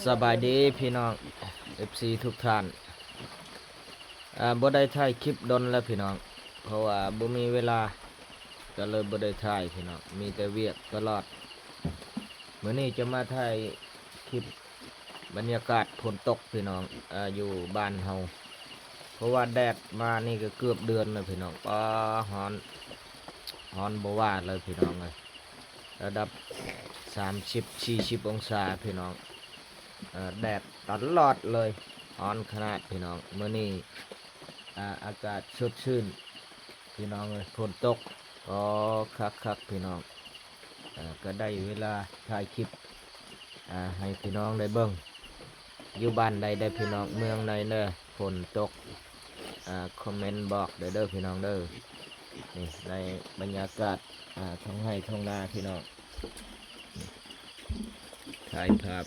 ສະບາຍດີພີ່ນ້ອງ ເອັຟຊີ ທຸກທ່ານ. ເອີ ບໍ່ໄດ້ຖ່າຍຄລິບດົນແລ້ວພີ່ນ້ອງ ເພາະວ່າບໍ່ມີເວລາ ກໍເລີຍບໍ່ໄດ້ຖ່າຍພີ່ນ້ອງ ມີແຕ່ວຽກຕະຫຼອດ. ມື້ນີ້ຈະມາຖ່າຍຄລິບບັນຍາກາດຝົນຕົກພີ່ນ້ອງ ເອີ ຢູ່ບ້ານເຮົາ ເພາະວ່າແດດມານີ້ກໍເກືອບເດືອນແລ້ວພີ່ນ້ອງ. ປາ ຮ້ອນ ຮ້ອນບໍ່ວ່າເລີຍພີ່ນ້ອງເອີຍ ລະດັບສາມສິບ ສີ່ສິບອົງສາພີ່ນ້ອງ. ເອີ ແດດຕະຫຼອດເລີຍ ຮ້ອນຂະໜາດພີ່ນ້ອງ. ມື້ນີ້ ອາ ອາກາດສົດຊື່ນພີ່ນ້ອງເອີຍ ຝົນຕົກ ກໍຄັກໆ ພີ່ນ້ອງ. ເອີ ກໍໄດ້ເວລາຖ່າຍຄລິບ ອາ ໃຫ້ພີ່ນ້ອງໄດ້ເບິ່ງ. ຢູ່ບ້ານໃດເດີພີ່ນ້ອງ ເມືອງໃດເດີ ຝົນຕົກ ອາ ຄອມເມັນບອກໄດ້ເດີພີ່ນ້ອງເດີ. ນີ້ໃນບັນຍາກາດ ອາ ທ້ອງໄຮ່ທ້ອງນາພີ່ນ້ອງ ນີ້ ຖ່າຍພາບ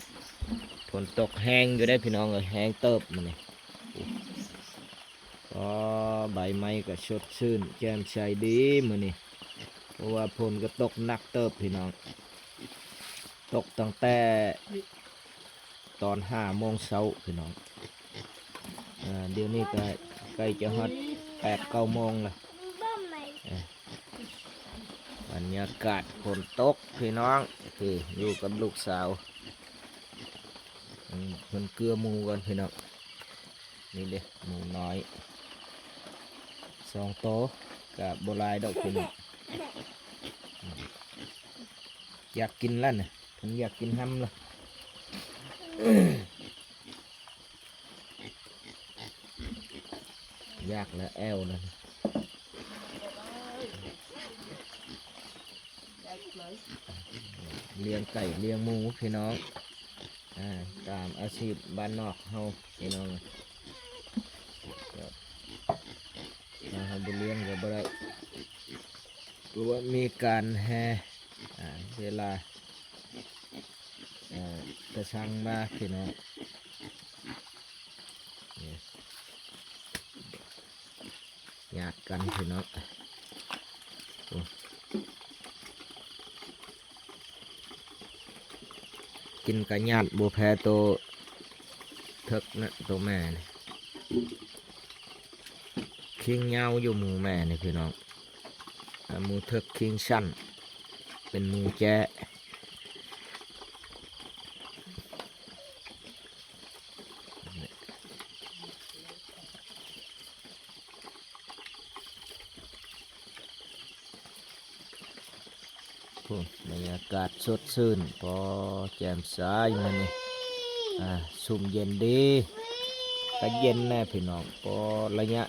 ຝົນຕົກແຮງຢູ່ເດ້ພີ່ນ້ອງເອີຍ ແຮງເຕີບມື້ນີ້. ໂອ້ ກໍໃບໄມ້ກໍສົດຊື່ນແຈ່ມໃສດີມື້ນີ້ ເພາະວ່າຝົນກໍຕົກໜັກເຕີບພີ່ນ້ອງ ຕົກຕັ້ງແຕ່ຕອນຫ້າໂມງເຊົ້າພີ່ນ້ອງ. ເອີ ດຽວນີ້ກໍໃກ້ຈະຮອດແປດເກົ້າໂມງລະ. ເອີ ບັນຍາກາດຝົນຕົກພີ່ນ້ອງ ທີ່ຢູ່ກັບລູກສາວ ອືມ ເພິ່ນເກືອໝູກ່ອນພີ່ນ້ອງ. ນີ້ເດ້ ໝູນ້ອຍສອງໂຕ ກະບໍ່ຫຼາຍດອກພີ່ນ້ອງ ຢາກກິນລະນະ ເພິ່ນຢາກກິນຮຳລະ. ຢາກແລ້ວແອວນັ້ນ ລ້ຽງໄກ່ລ້ຽງໝູພີ່ນ້ອງ ອາ ຕາມອາຊີບບ້ານນອກເຮົາພີ່ນ້ອງ. ຖ້າເຮົາບໍ່ລ້ຽງກໍບໍ່ໄດ້ ເພາະວ່າມີການແຫ່ ອາ ເວລາ ອາ ກະຊັງມາພີ່ນ້ອງ. ນີ້ ຍາດກັນພີ່ນ້ອງ ໂອ້ ກິນກະຍາດ ບໍ່ແພ້ໂຕເຖິກນະ ໂຕແມ່ນີ້ ຄີງຍາວຢູ່ໝູແມ່ນີ້ພີ່ນ້ອງ. ອາ ໝູເຖິກຄີງສັ້ນ ເປັນໝູແຈ້. ໂອ້ ບັນຍາກາດສົດຊື່ນ ພໍແຈ່ມໃສມື້ນີ້ ອາ ຊຸ່ມເຢັນດີ ກະເຢັນແນ່ພີ່ນ້ອງ. ພໍໄລຍະ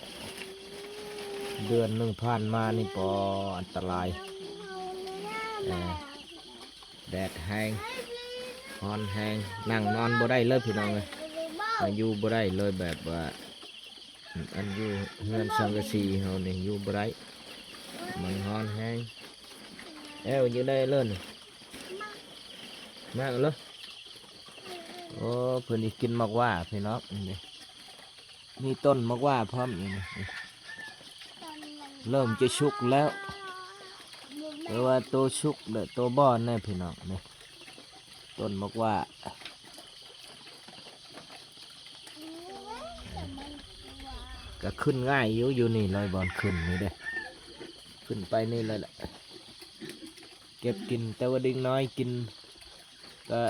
ເດືອນໜຶ່ງຜ່ານມານີ້ ພໍອັນຕະລາຍ ອາ ແດດແຮງ ຮ້ອນແຮງ ນັ່ງນອນບໍ່ໄດ້ເລີຍພີ່ນ້ອງເອີຍ ຢູ່ບໍ່ໄດ້ເລີຍ ແບບວ່າ ອັນຢູ່ເຮືອນສັງກະສີເຮົານີ້ຢູ່ບໍ່ໄດ້ ມັນຮ້ອນແຮງ. ແອວຢູ່ໃດເລີນ ມາເລີ ໂອ້ ເພິ່ນຊິກິນໝາກຫວ້າພີ່ນ້ອງ. ນີ້ ມີຕົ້ນໝາກຫວ້າພ້ອມອີກນີ້ ເລີ່ມຈະສຸກແລ້ວ ແຕ່ວ່າໂຕສຸກແລະໂຕບໍ່ແນ່ພີ່ນ້ອງ. ນີ້ ຕົ້ນໝາກຫວ້າ ກະຂຶ້ນງ່າຍຢູ່ ຢູ່ນີ້ເລີຍ ບ່ອນຂຶ້ນນີ້ເດ້ ຂຶ້ນໄປນີ້ເລີຍແຫຼະ ເກັບກິນ. ແຕ່ວ່າເດັກນ້ອຍກິນກະ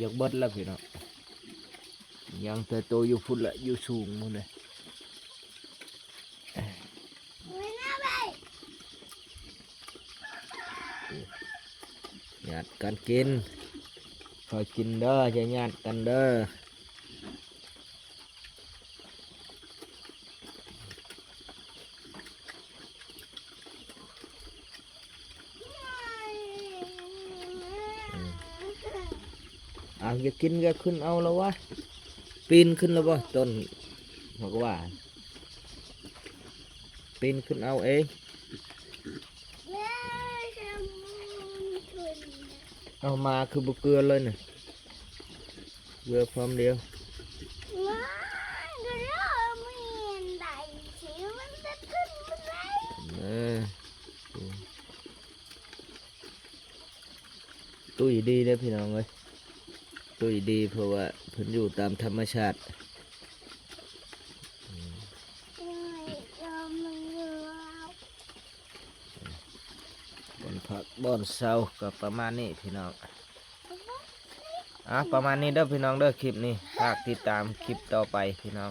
ຢາກເບິດແລ້ວພີ່ນ້ອງ ຍັງແຕ່ໂຕຢູ່ພຸ້ນແຫຼະ ຢູ່ສູງພຸ້ນເດ້. ຍາດກັນກິນ ຄ່ອຍກິນເດີ ຢ່າຍາດກັນເດີ. ອາ ຢາກກິນກໍຂຶ້ນເອົາລະວະ ປີນຂຶ້ນລະບໍ່ ຕົ້ນໝາກຫວ້າ ປີນຂຶ້ນເອົາເອງ. ເອົາ ມາຄືບໍ່ເກືອເລີຍນະ ເກືອພ້ອມດຽວ. ຕຸ້ຍດີເດ້ພີ່ນ້ອງເອີຍ ຕຸ້ຍດີ ເພາະວ່າເພິ່ນຢູ່ຕາມທຳມະຊາດ. ບ່ອນພັກບ່ອນເຊົາກໍປະມານນີ້ພີ່ນ້ອງ. ອ່າ ປະມານນີ້ເດີພີ່ນ້ອງເດີ ຄລິບນີ້. ຝາກຕິດຕາມຄລິບຕໍ່ໄປພີ່ນ້ອງ.